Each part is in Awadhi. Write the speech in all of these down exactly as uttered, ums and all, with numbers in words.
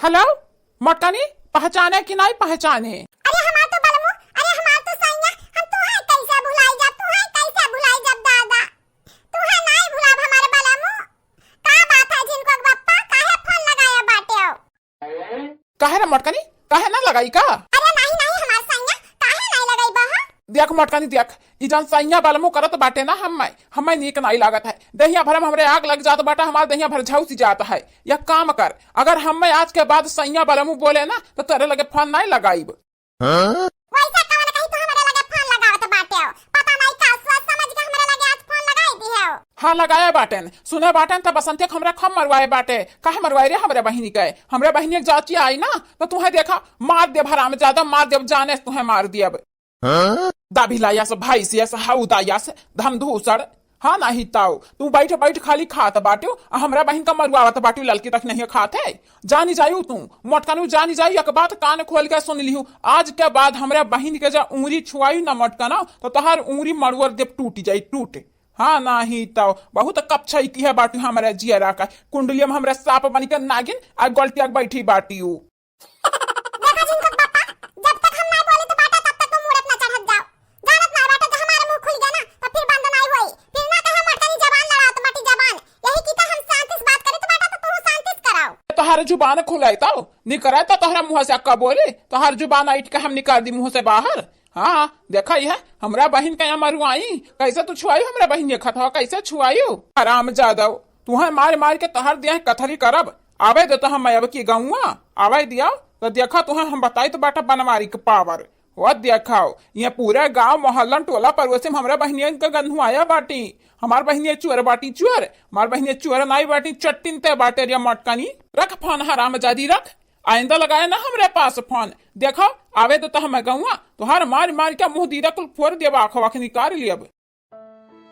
हेलो, मोटकनी, पहचाने कि नाहीं पहचाने? अरे हमार तो बलमू, अरे हमार तो सैया, हम तुहैं कैसे भुलाई जाब, तुहैं कैसे भुलाई जाब दादा? तुहैं नाहीं भुलाब हमार बलमू। का बात है झिनकुआ के बप्पा, काहे फोन लगाया बाटे हो? काहे रे मोटकनी, काहे ना लगाई का? अरे नाहीं, नाहीं, हमार सैया, काहे नाहीं लगाई बा, हाँ? देख मोटकनी, देख, ई जौन सैया बलमू करत बाटे ना, हम्मै, हम्मै नीक नाहीं लागत है। देहिया भर में हमरे आग लग जात बाटे, हमार देहिया भर झौंसी जात है। एक काम कर, अगर हम्मै आज के बाद सैया बलमू बोले ना, तो तोरे लगे फोन नाहीं लगाइब। हाँ? वैसा कवन कहीं तू हमरे लगे फोन लगावत बाटे हो? पता नाहीं का सोच समझ के हमरे लगे आज फोन लगाई दिहे हो। हाँ, लगाए बाटेन। सुने बाटेन त बसंतिया के हमरे खूब मरवाए बाटे। काहे मरवाए रे हमरे बहिनी के? हमरे बहिनी के जाँची आई ना, तो तुहैं देखा, मार देब हरामजादा, मार देब, जाने से तुहैं मार देब। हाँ? दाभिलायस, भैंसियस, हौदायस, धमधूसड़। हाँ, नाहीं ताऊ, तू बैठ बैठ खाली खात बाट्यू, आ हमरा बहिन का मरुआवत बाट्यू, ललकी तक नहीं खात है। जानी जायू तू, मोटकनू जानी जायू, एक बात कान खोल के सुन लिहू, आज के बाद हमरा बहिन के जा उंगरी छुआयू ना मोटकना, तो तोहार उंगरी मरुअर देब टूट जाई, टूट। हाँ, नाहीं ताऊ, बहुत कपछई की है बाट्यू हमरा जियरा का, कुंडलिया में हमरा सांप बन के नागिन, आ गलटिया के बैठी बाट्यू। देखा झिनकुआ के बप्पा, जब तक हम नाहीं बोली तो बाटा, तब तक तू मूड़त ना चढ़त जाओ। जानत नाहीं बाटा, जब हमार मुंह खुल गया ना, तो फिर बंद नाहीं होई। फिर ना कहे मोटकनी जबान लड़ावत बाटी जबान। यही की तो हम शांति से बात करी तो बाटा, तो तू शांति से कराओ। तोहार जुबान खुले तो निकरे तो तोहरा मुंह से अक्का बोली, तोहार जुबान ऐठ के हम निकाल दी मुंह से बाहर। हाँ, देखा यह, हमरा बहिन का यहाँ मरुआई, कैसे तू छुआयू हमरा बहिन के खतवा, कैसे छुआयू? हरामजादव, तुहैं मार मार के तोहार देह कथरी करब। आवे दे तो हम अब की गौवा, आवे दिया, तो देखा तुहैं हम बताई तो बाटा बनवारी के पावर। वो देखाओ, ये पूरे गांव, मोहल्लन, टोला, पड़ोसी में हमरा बहिनियन के गंधुआया बाटी। हमार बहिनिया चोर बाटी, चोर। हमार बहिनिया चोर नाहीं बाटी, चट्टिन ते बाटे रे मटकनी। रख फोन हरामजादी, रख। आइंदा लगाया ना हमरे पास फोन। देखो, आवे दे तो हम गौवा, तोहार मार मार के मुंह दीदा कुल फोड़ देब, आँख वाँख निकाल लेब।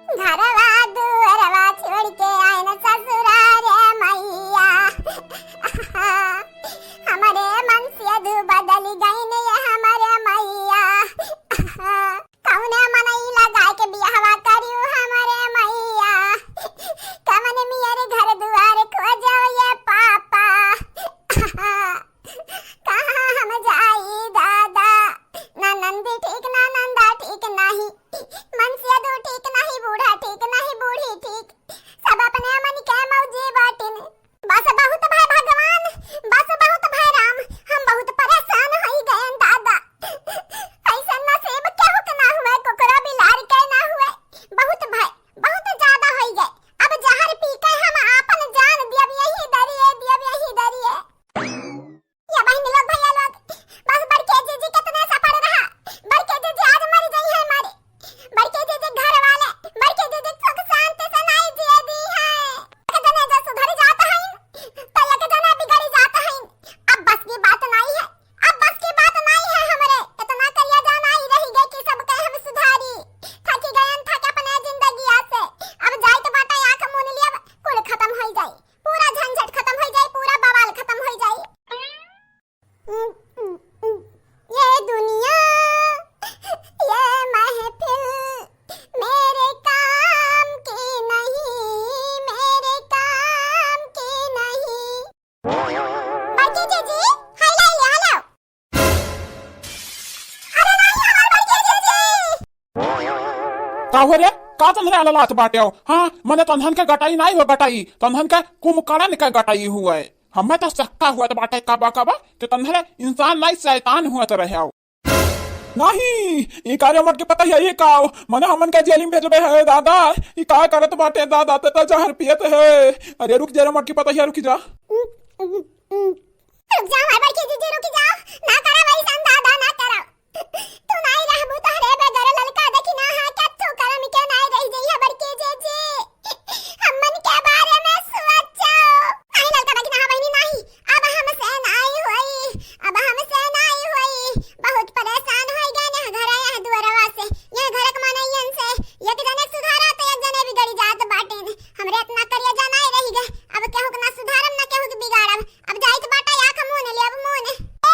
घरवा दुअरवा छोड़ के आइन ससुरारे मइया। हमरे मनसेधू बदलि गइन ये हमरे मइया। कउने मनई लगाइके बियहवा करिउ हमरे मइया। कवन मेहर घर दुआर खोजउ ये पापा। कहाँ हम जाई दादा, ना नंदी ठीक ना नंदा ठीक नाहीं, मनसेधू ठीक नाहीं, बूढ़ा ठीक नाहीं, बूढ़ी ठीक, सब अपने मन के मौजी बाटिन। बस बहुत भय भगवान, बस बहुत भय राम, हम बहुत परेशान होइ गएन दादा। ऐसन नसीब केहू के ना हुए, कुकुरा बिलार के ना हुए। बहुत भय, बहुत ज्यादा होइ गए। अब जहर पी के हम आपन जान दियब यही दरिए, दियब यही दरिए। ये बहिनी लोग, भैया लोग, बस बड़के जीजी कितने सफर रहा। बड़के जीजी आज मर गई है मारे। बड़के जीजी घर वाले, बड़के जीजी सुख शांति से नाई जिए दी है। एक जने जो सुधर जात है, तो एक जने बिगड़ जात है। अब बस की बात नाई है, अब बस की बात नाई है हमरे। इतना करिया जान आई रही गए कि सबके हम सुधारी। थकी गयन थक अपने जिंदगिया से। अब जाइत बाटा आँख मून लियब, कुल खत्म होइ जाई। पूरा झंझट खत्म होइ जाई, पूरा बवाल खत्म होइ जाई। ये दुनिया, ये महफिल मेरे काम की नहीं, मेरे काम की नहीं। बड़की जीजी, हाय लाई, हाय लाओ। अरे नहीं, हमार बड़की जीजी। का हो रे? का तन्हरे अललात बाटे हो? हाँ, मने तन्हन के गटाई नाई हो गटाई, तन्हन के कुंभकर्ण के गटाई हुए। हमें तो शक्का हुआ तो बाटे कबा कबा कि तन्हरे इंसान नाई शैतान हुआ तो रहे हो। नहीं, ई कार्य मत के पता है, ये का हो? मने हमन के जेल में भेजबे है दादा, ई का करत बाटे दादा, ते तो जहर पियत है। अरे रुक जा रे मत के पता है, रुक जा। रुक जाओ, हमार बड़की जीजी, रुक जाओ। ना करा वैसन दादा, ना करा। तू नाई रहबू तोहरे बगैर ललका देखी ना, हाँ, क्या तू करम के नाई रह जइहा बड़की जीजी। हमन के बारे में सोचो। नाई ललका देखी ना, हाँ बहिनी, नाई। अब हमसे नाई होई, अब हमसे नाई होई। बहुत परेशान होई गए ना घर, यहाँ दुआरवा से, यहाँ घर के मनइयन से। एक जने सुधारा तो एक जने बिगड़ी जात बाटे। हमरे इतना करिया जाना ही रही गए। अब केहू के ना सुधारब, ना केहू के बिगाड़ब। अब जाइत बाटा आँख मून लेब, मून। ए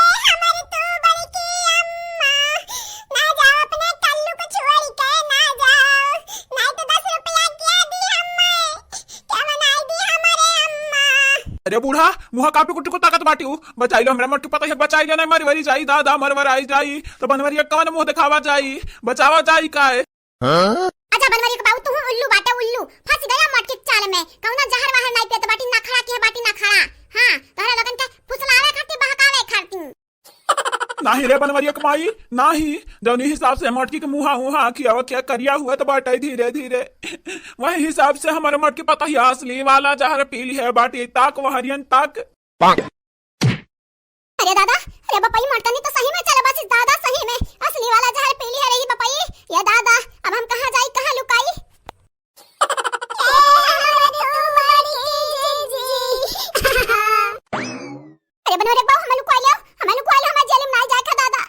ए बूढ़ा, मुँह कापी कुट्टी को ताकत बाटी हूँ, बचाई लो हमरा मोटकी पतोहिया, बचाई लो, नहीं मरवरी जाई दादा, मरवर आई जाई, तो बनवरिया कवन मुँह देखावा जाई, बचावा जाई काहे? अच्छा बनवरिया के बाबू, तू उल्लू बाटे उल्लू, फंस गया मोटकी के चाल में। कौनो जहर वहर नहीं पियत बाटी, नखड़ा की है बाटी नखड़ा। हाँ, तोहरे लोगन के फुसलावे खातिर, बहकावे खातिर। नाही रे बनवरिया के माई, नाही। जौनी हिसाब से मोटकी के मुँहा उहा खियावा खिया करिया हुआ तो बाटे धीरे धीरे, वही हिसाब से हमारे मोटकी पतोहिया असली वाला जहर पी ली है बाटी। ताक वहरियन ताक। अरे दादा, अरे बपई, मोटकनी तो सही में चल बसिस दादा, सही में असली वाला जहर पी लिहे रही बपई। ये दादा, अब हम कहाँ जाई, कहाँ लुकाई? अरे बनवरिया के बाबू, हमें लुकाई लियो, हमें लुकाई लियो, हमारे जेल में ना जाए का दादा।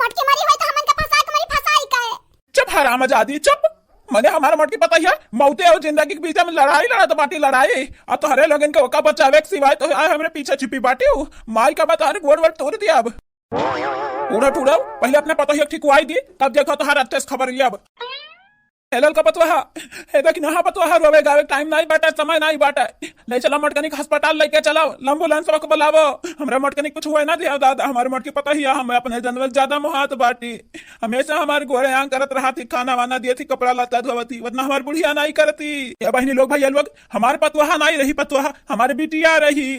मोटकी मरी होई तो हमन का फंसा के मरी, फंसाई काहे? चुप हरामजादी, चुप। मने हमार मोटकी पतोहिया मौते और जिंदगी के बीच में लड़ाई लड़त बाटी, लड़ाई। आ तोहरे लोगन के ओका बचावे के सिवाय तो आए हमरे पीछे छिपी बाटी हूँ। माई का बा तोहरे गोड़ वोड़ तोड़ दिया अब। उड़त उड़त पहले अपने पतोहिया के ठिकवाई दी, तब देखो तोहार अच्छे से खबर लिया अब। ए ललका पतोहा, ए देख नहा पतोहा, रोवे गावे टाइम नहीं बाटा, समय नहीं बाटा। ले चला मोटकनी के अस्पताल लेके चलाओ, एम्बुलेंस को बुलावो। हमरा मोटकनी कुछ हुए ना दिया दादा, हमारे मोटकी पतोहिया हमें अपने जनवल ज्यादा मोहात बाटी। हमेशा हमारे गोरे आंग करत रहा थी, खाना वाना दिए थी, कपड़ा लत्ता धोवत थी, वतना हमारे बुढ़िया नहीं करती। ए बहिनी लोग, भैया लोग, हमारे पतोहा नहीं रही पतोहा, हमारे बिटिया रही।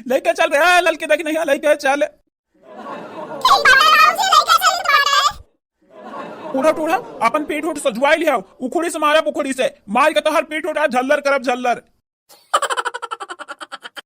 लेके चल रे, ए ललकी देख नहीं, लेके चल। ठीक बाटे बाबूजी, लेके चली तुम्हारे। उठा, उठा, अपन पीठ उठ सजवाई लिया, उखुड़ी से मारा, उखुड़ी से मार के तोहर पीठ उठा, झल्लर करब झल्लर।